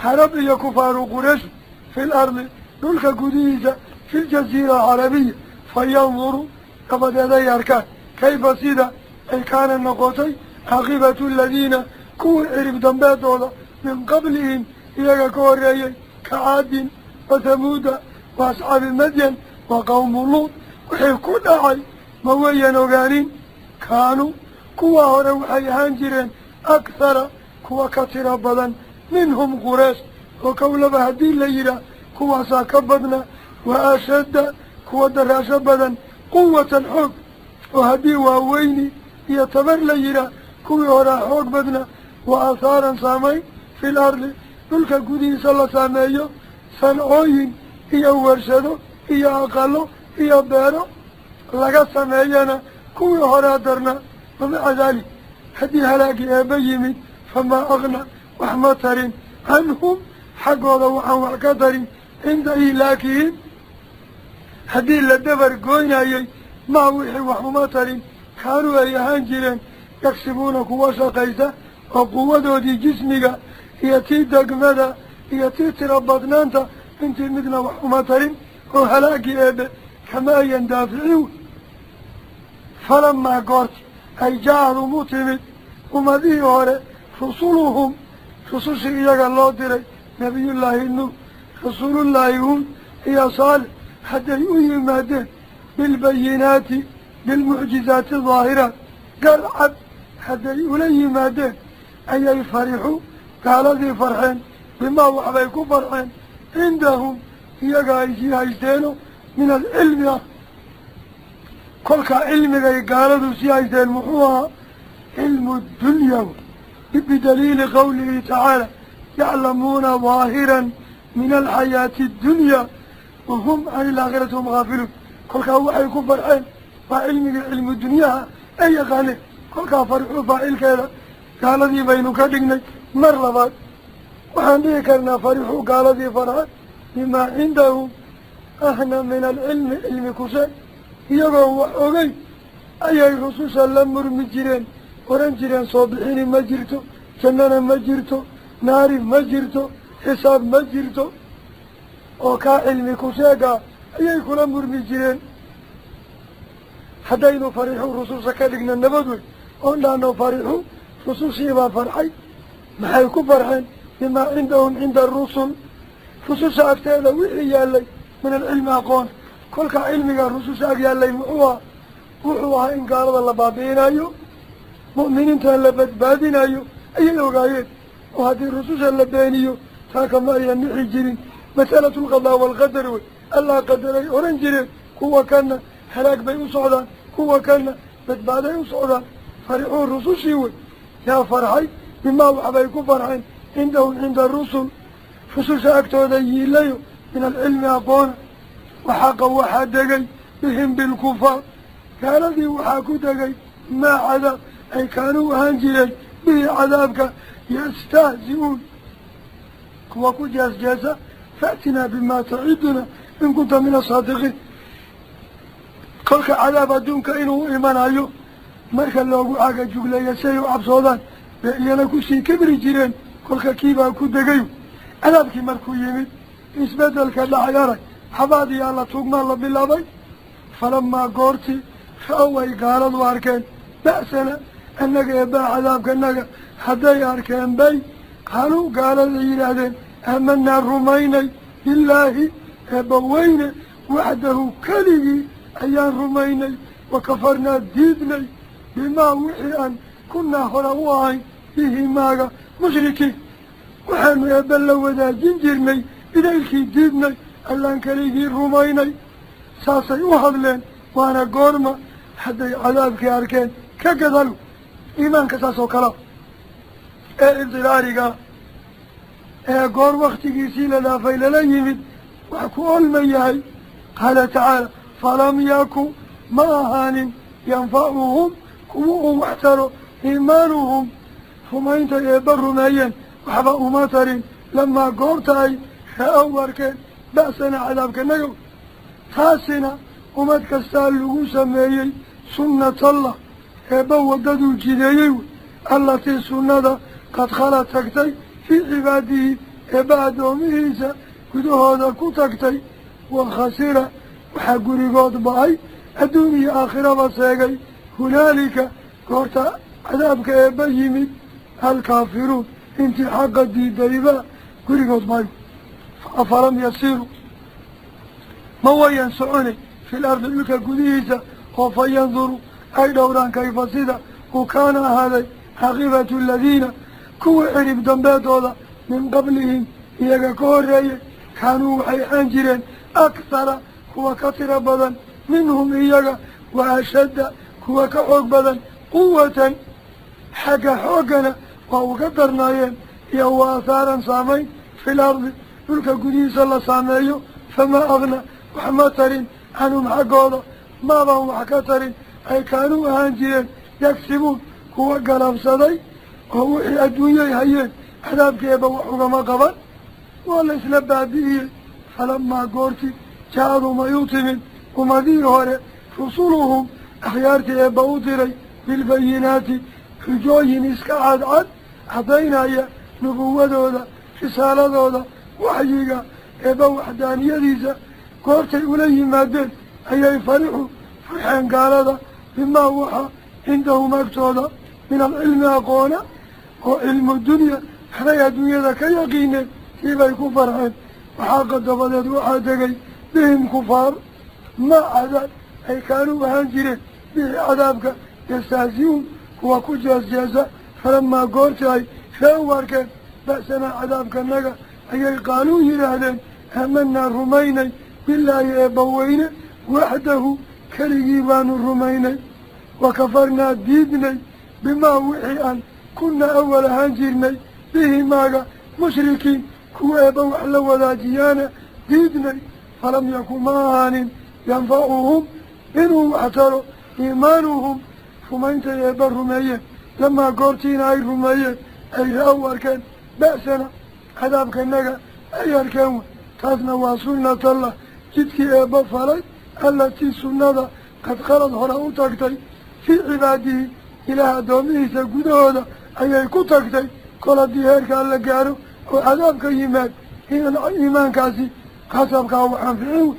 carab iyo kufaaru Quraysh fil ardi dhulka gudihiisa fi ljaziira alcarabiya fayanduruu dabadeed ay arkaan kayfa sida ay kaana noqotay caaqibatu aladiina kuwii cirib dambeedooda min qablihim iyaga ka horreeyey ka Caadin wa Thamuuda wa asxaabi Madyan wa qawmu Luud wixii ku dhacay ma wayan ogaanin. Kaanuu kuwa hore waxay ahaan jireen akhara kuwa ka tiro badan minhum Quraysh oo kowlaba haddii la yidhaah kuwaasaa ka badna, wa ashadda kuwa daraasho badan quwatan xoog, oo haddii waaweyni iyo tabar la yidhaah kuwii horaa xoog badna, wa aahaaran saamayn fil ardi dhulka gudihiisa la saameeyo sancooyin iyo warshado iyo aqalo iyo beero laga sameeyana kuwii horaa darna. Wamaca daalik haddii halaagii eebba yimid famaa aqna wax ma tarin canhum xaggooda waxaan wax ka tarin cinda ihlaakihim haddii la dabar gooynayey maa wixii wax uma tarin kaanuu ay ahaan jireen yagsibuuna kuwa shaqaysa oo quwadoodii jismiga iyo tii degmada iyo tii tiro badnaanta intii midna wax uma tarin oo halaagii eebbe kama ayan daaficin. Falamaa goorti ay jaa-ahum u timid ummadihii hore rusuluhum rusushii iyaga loo diray nabiyullaahi Nuux, rasuulullaahi Huud iyo Saalix hadday u yimaadeen bilbayinaati bilmucjizaati daahiraat garcad hadday ula yimaadeen ayay farixu gaaladii farxeen bimaa waxbay ku farxeen cindahum iyaga ay sii haysteeno min alcilmi ah. Kolkaa cilmigay gaaladu sii haysteen muxuu ahaa? Cilmu dunya bidaliili qowlihi tacaala yaclamuuna daahiran min alxayaati addunya wahum can ilaakhirati hum haafiluun. Kolkaa waxay ku farxeen waa cilmigii cilmu dunyaha ay yaqaaneen. Kolkaa farxuu faacilkeeda gaaladii baynu ka dhignay. Mar labaad waxaan dhihi karnaa farixuu gaaladii farxeen bimaa cindahum ahna min alcilmi cilmi kushe iyagoon wax ogey ayay rususha la murmi jireen, oran jireen soo bixini ma jirto, jannana ma jirto, naari ma jirto, xisaab ma jirto, oo kaa cilmi kusheegaa ayay kula murmi jireen. Haddaynu farixuu rususha ka dhigna nabad wey oon dhahno farixuu rusushiibaa farxay, maxay ku farxeen? Bimaa cindahum cinda arusul rususha agteeda wixii yaallay min alcilmi aqoon. Kolkaa cilmiga rususha ag yaallay muxuu aha? Wuxuu ahaa in gaalada la baabi'inayo mu'miniintan la badbaadinayo ayay ogaayeen, oo haddii rususha la beeniyo taa kama ayan nixi jirin. Masalatu alqadaa waalqadar wey allaa qadaray oran jireen. Kuwa kana halaag bay u socdaan, kuwa kana badbaaday u socdaan. Farixuu rusushii wey yaa farxay bimaa waxbay ku farxeen cindahum cinda arusul rususha agtooda yiilayo min alcilmi aqoona. Waxaqa waxaa degay bihim bilkufaar gaaladii waxaa ku degay maa cadaab ay kaanuu ahaan jireen bihi cadaabka yastahzi-uun kuwa ku jeesjeesa. Fa'tinaa bimaa taciduna in kunta min asaadiqiin. Kolka cadaab adduunka inuu u imanayo marka loogu cagajugleeya siay u cabsoodaan bay iyana kusii kibri jireen. Kolka kiibaa ku degay cadaabkii markuu yimid isbedelka dhacay arag xabaad iyo alla tuugmaa la bilaabay. Falamaa goortii ra-ow ay gaaladu arkeen ba'sana Annaga eebbaa cadaabkanaga hadday arkeen bay qaaluu gaalada yidhaahdeen aamanaa rumaynay billaahi eebba weyne waxdahu keligii ayaan rumaynay, wa kafarnaa diidnay bimaa wixii aan kunaa hore u ahayn bihi maaga mushrikiin. Waxaanu eebba la wadaajin jirnay idaylkii diidnay, allaan keligii rumaynay. Saasay u hadleen. Waana goorma? Hadday cadaabkii arkeen ka gadalu. Iimaanka saas oo kalea ee idiraariga ee goor waktigiisii la dhaafay lala yimid wax ku olma yahay. Qaala tacaala: falam yaku ma ahaanin yanfacuhum kuwa uu wax taro iimaanuhum rumayntay eebba rumeeyeen, waxba uma tarin lamaa goorta ay ra-ow arkeen ba'sana cadaabkanagow. Taasina ummad kastaa lagu sameeyey. Sunnatallah, eebba waddaduu jideeyey wey, allatii sunnada qad khala tagtay fii cibaadihi eebba addoomihiisa gudahooda ku tagtay. Wa khasira waxaa gurigood ba-ay, adduun iyo aakhiraba seegay, hunaalika goorta cadaabka eebba yimid, alkaafiruun intii xaqa diidayba gurigood ba-ay. Afalam yasiiruu ma wayan soconay fil ardi dhulka gudihiisa oo fa yanduruu ay dhowraan kayfa sida uu kaana ahaaday caaqibatu aladiina kuwa cirib dambeedooda min qablihim iyaga ka horreeyay. Kaanuu waxay ahaan jireen akhara kuwa ka tiro badan minhum iyaga, wa ashadda kuwa ka xoog badan, quwatan xagga xooggana waa uga darnaayeen, iyo wa athaaran saamayn fil ardi dhulka gudihiisa la saameeyo. Famaa agna wax ma tarin canhum xaggooda maabaan wax ka tarin ay kaanuu ahaan jireen yagsibuun kuwa galabsaday oo wixii adduunyay hayeen cadaabkeeba wax ugama qaban, waa la isla baabi'iyey. Falamaa goorti jaa-adhum ay u timid ummadihii hore rusuluhum akhyaartii eebba u diray bilbayinaati xujooyin iska cadcad caddaynaya nubuwadooda, risaaladooda, waxyiga eebba waxdaaniyadiisa, goortay ula yimaadeen ayay farixu farxeen gaalada bimaa waxa cindahum agtooda min alcilmi aqoona oo cilmu dunya waxbay adduunyada ka yaqiineen, tiibay ku farxeen. Waxaaqa dabadeed waxaa degay bihim kufaar maa cadaab ay kaanuu ahaan jireen bihi cadaabka yastahzi-uun kuwa ku jees-jeesa. Falamaa goortii ay ree u arkeen ba'sanaa cadaabkanaga ayay qaaluu yidhaahdeen aamanaa rumaynay bilaahi eebba weyne waxdahu keligii baanu rumaynay, wa kafarnaa diidnay bimaa wixii aan kunaa awal ahaan jirnay bihi maaga mushrikiin kuwa eebba wax la wadaajiyaana diidnay. Falam yakun ma ahaanin yanfacuhum inuu wax taro iimaanuhum rumayntay eebba rumeeyeen lamaa goortiina ay rumeeyeen ay ra-ow arkeen ba'sana cadaabkanaga ay arkeen. Wey taasna waa sunnatallah, jidkii eebba falay, allatii sunnada qad khalad hore u tagtay fii cibaadihi ilaah addoomihiisa gudahooda ayay ku tagtay. Kol haddii heerkaa la gaaro oo cadaabka yimaad inaan iimaankaasi qasabkaa wax anficin wey.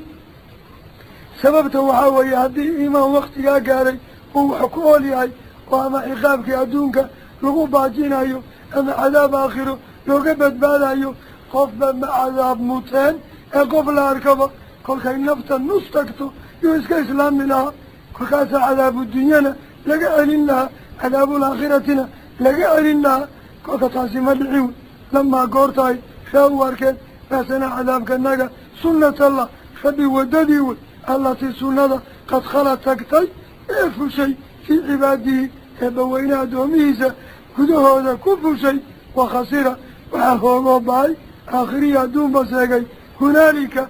Sababta waxaa weeye haddii iimaan waktigaa gaaray uu wax ku ool yahay oo ama ciqaabkii adduunka lagu baajinayo ama cadaab aakhiro looga badbaadayo, qofba ma cadaab muteen ee qof la arkaba kolkay nafta nus tagto yuu iska islaami lahaa, kolkaasaa cadaabu dunyana laga celin lahaa, cadaabul aakhiratina laga celin lahaa. Kolka taasi ma dhicin wey. Lamaa goortahay ree u arkeen ba'sanaa cadaabkanaga, sunnatallah rabbi waddadii wey, allatii sunnada qad khala tagtay ee fushay fii cibaadihi eebbaweyne addoomihiisa gudahooda ku fushay. Wa khasira waxaa hoogoo ba-ay aakhiriya adduunba seegay hunaalika.